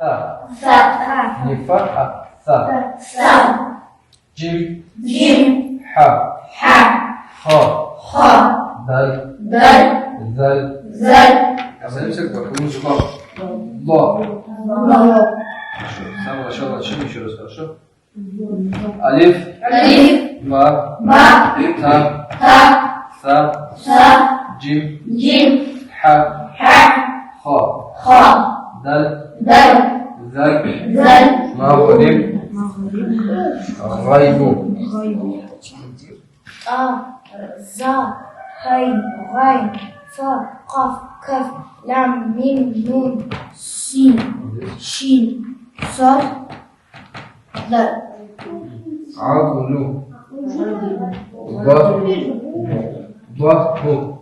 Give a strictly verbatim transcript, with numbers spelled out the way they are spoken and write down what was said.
Са. Са. Не фа, а са. Са. Джим. Джим. Ха. Ха. Ха. Ха. Даль. Даль. Заль. Заль. Остановимся, как будто ло. Ло. Ло. Хорошо. С самого начала начнём ещё раз, хорошо? Алиф. Алиф. Ба. Ба. Та. Та. Са. Са. Джим. Джим. Ха. Ха. Ха. Ха. Даль. Даль. Заль. Заль. Магъриб. Магъриб. Гъайбу. Гъайбу. Та, р, за, хайн, гъайн, ца, къаф, каф, лам, мим, нун, син, шин, сад, дал. Акълу. Ба. Ба. Бу.